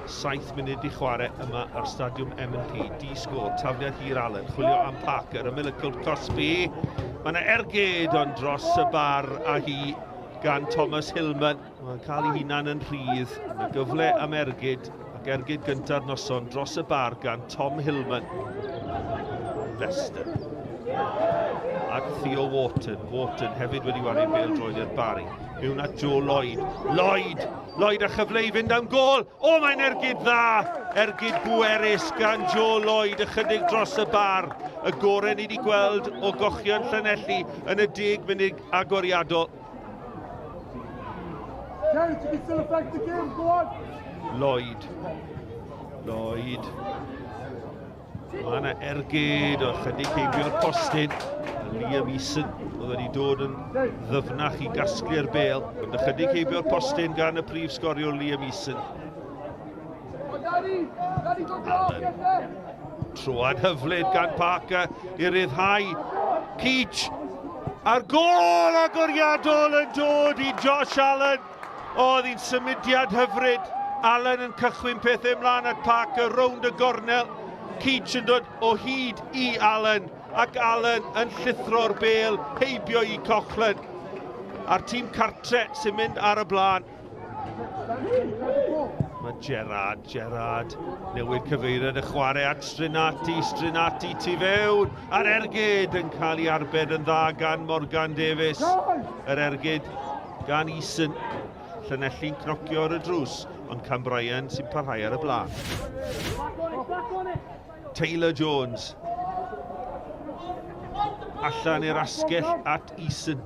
7 munud i chwarae yma ar Stadiwm M&P. Di-sgôr, tafliad hir Allen, chwilio am Parker, ymyl y cwrt cosbi. Mae yna ergyd ond dros y bar a hi gan Thomas Hillman. Mae'n cael ei hunan yn rhydd. Mae gyfle am ergyd, ac ergyd gyntaf noson dros y bar gan Tom Hillman. Leicester. Ac Theo Wharton. Wharton hefyd wedi wario bêl droed i'r Barry. Mewn at Joe Lloyd. Lloyd! Lloyd a chyfle i fynd am gôl. O, mae'n ergyd dda! Ergyd bwerus gan Joe Lloyd ychydig dros y bar. Y gorau ni wedi gweld o gochion Llanelli yn y 10 munud agoriadol. Lloyd. Lloyd. Mae yna ergyd o chydig heibio'r postyn. Liam Eason oedd wedi dod yn ddyfnach i gasglu'r bel. Ond ychydig heibio'r postyn gan y prif sgoriwr Liam Eason. Allen. Troad hyfryd gan Parker i ryddhau Keach. A'r gôl agoriadol yn dod i Josh Allen. Oedd hi'n symudiad hyfryd. Allen yn cychwyn pethau ymlaen at Parker rownd y gornel. Keach yn dod o hyd i Allen ac Allen yn llithro'r bêl heibio i Coughlan. A'r tîm cartre sy'n mynd ar y blaen. Mae Gerard, Gerard, newid cyfeiriad y chwarae at Strinati, Strinati tu fewn, a'r ergyd yn cael ei arbed yn dda gan Morgan Davies. Yr ergyd gan Eason. Llanelli'n cnocio ar y drws, ond Cam Bryan sy'n parhau ar y blaen. Taylor Jones. Allan i'r asgell at Eason.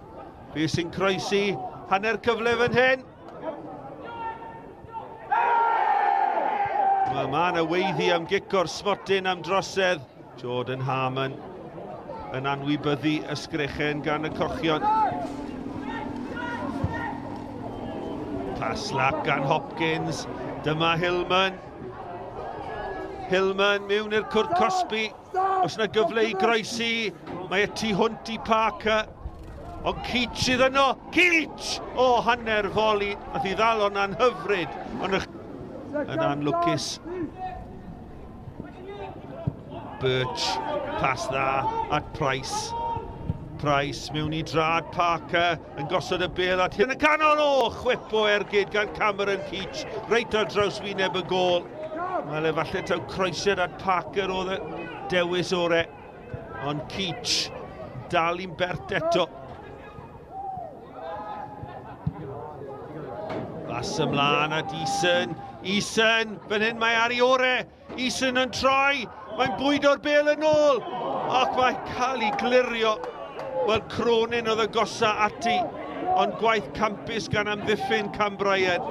Fe sy'n croesi hanner cyfle fan hyn. Wel, mae yna weiddi am gic o'r smotyn am drosedd. Jordan Harmon yn anwybyddu ysgrechen gan y cochion. Paslap gan Hopkins. Dyma Hillman. Hillman mewn i'r cwrt cosbi. Os yna gyfle i groesi, mae y tu hwnt i Parker. Ond Keach sydd yno. Keach! O, hanner foli. Nath i ddal o'n anhyfryd. Ond yn anlwcus. Birch, pas dda at Price. Price mewn i drad Parker yn gosod y bel at hyn y canol. O, chwip o ergyd gan Cameron Keach reit ar draws wyneb y gôl. Wel, efallai taw croesiad at Parker oedd y dewis ore. Ond Keach dal i'n bert eto. Bas ymlaen at Eason. Eason, fan hyn mae ar ei ore. Eason yn troi. Mae'n bwydo'r bel yn ôl. Ac mae'n cael ei glirio. Wel, Cronin oedd y gosa ati. Ond gwaith campus gan amddiffyn Cam Bryan.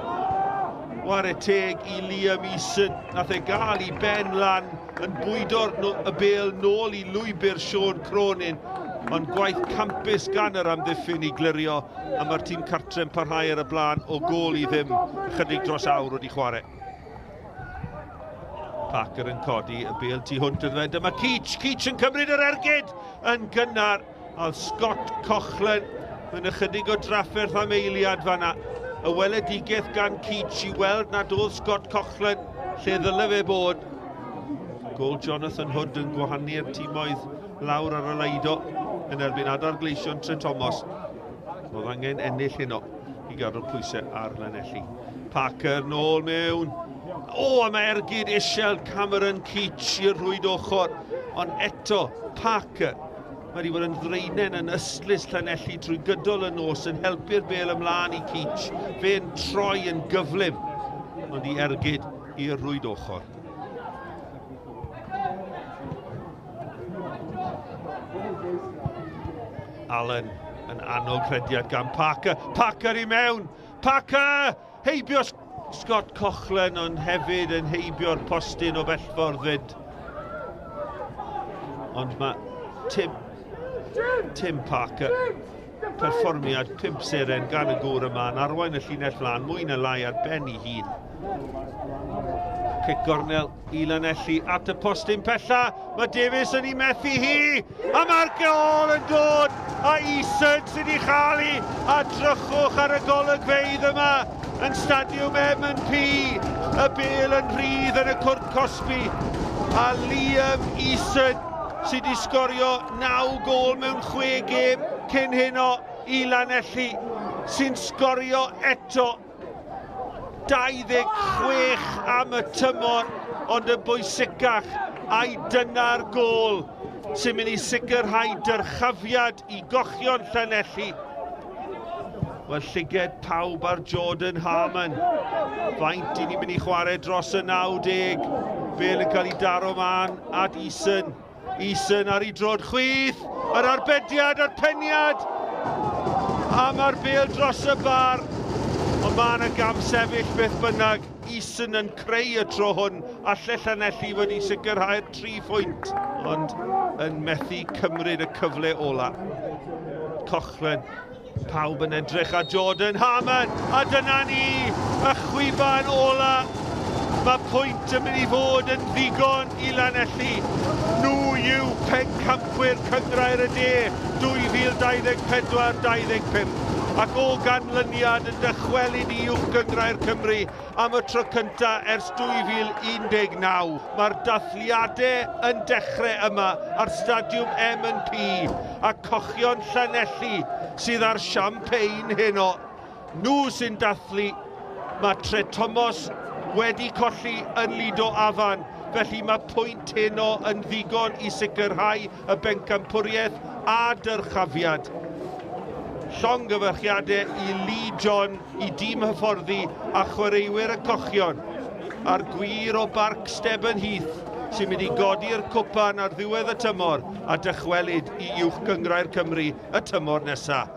Ware teg i Liam Eason. Nath e gael ei ben lan yn bwydo'r y bêl nôl i lwybr Sean Cronin, ond gwaith campus gan yr amddiffyn i glirio, a mae'r tîm cartre'n parhau ar y blaen o gôl i ddim, ychydig dros awr wedi chwarae. Parker yn codi y bêl tu hwnt iddo fe. Dyma Keach, Keach yn cymryd yr ergyd yn gynnar. A Scott Coughlan yn ychydig o drafferth am eiliad fanna. Y weledigaeth gan Keach i weld nad oedd Scott Coughlan lle ddyle fe bod. Gôl Jonathan Hood yn gwahanu'r timoedd lawr ar y Lido yn erbyn Adar Gleision Trethomas. Oedd angen ennill heno i gadw'r pwysau ar Lanelli. Parker nôl mewn. O, a mae ergyd isiel Cameron Keach i'r rhwyd ochr. Ond eto, Parker Mae wedi bod yn ddraenen yn ystlys Llanelli trwy gydol y nos yn helpu'r bêl ymlaen i Keach. Fe'n troi yn gyflym, ond i ergyd i'r rwyd ochr. Allen yn annog rhediad gan Parker. Parker i mewn! Parker! Heibio Scott Coughlan ond hefyd yn heibio'r postyn o bellffordd fyd. Ond mae Tim, Tim Parker, perfformiad 5 seren gan y gŵr yma yn arwain y llinell flan mwy na lai ar ben ei hun. Cic gornel i Lanelli at y postyn pella. Mae Davies yn ei methu hi. A mae'r gol yn dod. A Eason sydd wedi chael hi. A drychwch ar y golygfeydd yma yn Stadiwm M&P. Y bêl yn rhydd yn y cwrt cosbi. A Liam Eason sydd wedi sgorio 9 gôl mewn 6 gêm cyn heno i Lanelli, sy'n sgorio eto 26 am y tymor, ond yn bwysicach, ai dyna'r gôl sy'n mynd i sicrhau dyrchafiad i gochion Llanelli. Wel, llyged pawb ar Jordan Harmon. Faint i ni'n mynd i chwarae dros y 90. Bêl yn cael ei daro man at Eason. Eason ar ei drod chwith. Yr arbediad, yr peniad. A mae'r bêl dros y bar. Ond mae yna gam sefyll beth bynnag. Eason yn creu y tro hwn. Alle Llanelli wedi sicrhau'r 3 phwynt. Ond yn methu cymryd y cyfle ola. Cochran. Pawb yn edrych ar Jordan Harmon, a dyna ni, y chwiban ola. Mae pwynt yn mynd i fod yn ddigon i Lanelli. Nhw yw pencampwyr Cynghrair y De 2024-25, ac o ganlyniad yn dychwelyd i Uwch Gynghrair Cymru am y tro cyntaf ers 2019. Mae'r dathliadau yn dechrau yma ar Stadiwm M&P, a cochion Llanelli sydd ar champagne heno. Nhw sy'n dathlu. Mae Trethomas wedi colli yn Lido Afan, felly mae pwynt heno yn ddigon i sicrhau y bencampwriaeth a dyrchafiad. Llongyfarchiadau i Lee John, i dîm hyfforddi a chwaraewyr y cochion, a'r gwir o Barc Stebonheath sy'n mynd i godi'r cwpan ar ddiwedd y tymor a dychwelyd i Uwch Gynghrair Cymru y tymor nesaf.